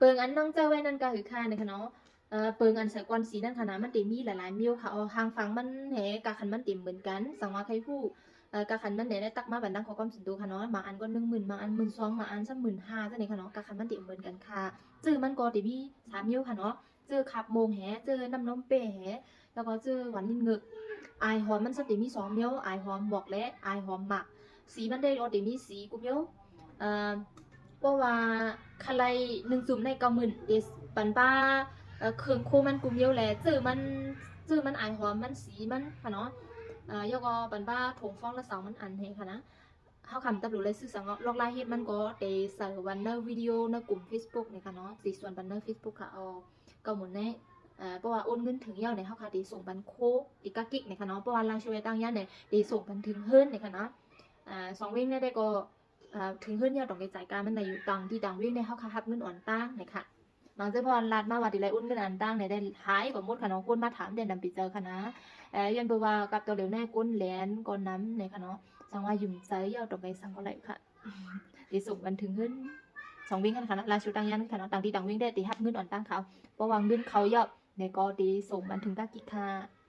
ເປີງອັນນ້ອງເຈົ້າໄວ້ນັ້ນກໍຄືຄ່ານີ້ຄ່ະເນາະ. ເອີ ເປີງອັນສາກົນສີນັ້ນຄ່ະນະ ມັນເຕັມມີຫຼາຍໆມ້ຽວຄ່ະ. ເອົາ ຮ່າງຟັງມັນແຮ ກາຄັນມັນເຕັມເໝືອນກັນ. ສັງວ່າໃຄຮູ້ ເອີ ກາຄັນມັນແດໄດ້ຕັກມາບັນດັງຂໍ້ຄວາມສ່ວນໂຕຄ່ະເນາະ. ບາງອັນກໍໜຶ່ງໝື່ນ ບາງອັນໝື່ນສອງ ບາງອັນສາມໝື່ນຫ້າ ຈັ່ງນີ້ຄ່ະເນາະ. ກາຄັນມັນເຕັມເໝືອນກັນຄ່ະ. ເຈີມັນກໍເຕັມມີສາມມ້ຽວຄ່ະເນາະ. ເຈີຄາບໂມງແຮ ເຈີນ້ຳນົມເປ້ແຮ ແລ້ວກໍເຈີຫວານນິນເງີກ. ອາຍຫອມມັນຊະເຕັມມີສອງມ້ຽວ ອາຍຫອມບອກ ແລະ ອາຍຫອມໝາກ. ສີມັນໄດ້ກໍເຕັມມີສີ່ກຸມໂຍ. ເອີ ເພາະວ່າຄັນໄລ່ໜຶ່ງຈຸ່ມໃນເກົ້າໝື່ນ ເດ ປັນປາ ເອີ ເຄື່ອງໂຄມັນກຸມໂຍ ແລະ ເຈີມັນ ເຈີມັນ ອາຍຫອມມັນ ສີມັນຄ່ະເນາະ. ເອີ ແລ້ວກໍປັນປາຖົງຟອງລະສອງໝື່ນອັນແຮຄ່ະນະ. ເຮົາຄຳຕັບໂຫຼໄດ້ຊື່ສັງເນາະ. ລອກລາຍເຮັດມັນກໍເຕໃສ່ວັນໃນວິດີໂອໃນກຸ່ມເຟສບຸກນີ້ຄ່ະເນາະ. ເຕຊວນປັນໃນເຟສບຸກຄ່ະ ເອົາເກົ້າໝື່ນໃນ ເອີ ເພາະວ່າໂອນເງິນເຖິງແລ້ວນີ້ ເຮົາຄ່ະເຕສົ່ງປັນໂຄ ເຕກາກິກນີ້ຄ່ະເນາະ. ເພາະວ່າລາວຊ່ວຍຕ່າງຢ່າງນີ້ ເຕສົ່ງປັນເຖິງເຮືອນນີ້ຄ່ະເນາະ. ອາ ສອງວຽງນີ້ໄດ້ກໍ ເອີ ເຖິງເຮືອນແລ້ວຕ້ອງໄດ້ຈ່າຍການມັນໄດ້ຢູ່. ຕ່າງທີ່ຕ່າງວຽງນີ້ ເຮົາຄ່ະຮັບເງິນອອນຕ່າງນີ້ຄ່ະ. ບາງເທື່ອເພິ່ນລາດມາວ່າທີ່ໄດ້ໂອນເງິນອອນຕ່າງນີ້ໄດ້ຫຼາຍກວ່າໝົດຄ່ະເນາະ. ຄົນມາຖາມແດ່ນຳໄປເຈີຄ່ະນະ. ເອີ ຍ້ອນເພາະວ່າກັບຕໍ່ເຫຼວໃນຄົນແລ່ນກ່ອນນຳນີ້ຄ່ະເນາະ. ສັງວ່າຢືມໃຊ້ແລ້ວຕ້ອງໄດ້ສັງກໍໄດ້ຄ່ະ. ເຕສົ່ງກັນເຖິງເຮືອນສອງວຽງຫັ້ນຄ່ະເນາະ. ລາວຊ່ວຍຕ່າງຢ່າງນີ້ຄ່ະເນາະ. ຕ່າງທີ່ຕ່າງວຽງໄດ້ເຕຮັບເງິນອອນຕ່າງເຂົາ ເພາະວ່າເງິນເຂົາເຍົາະ ແລ້ວກໍເຕສົ່ງກັນເຖິງກາກິກຄ່ະ.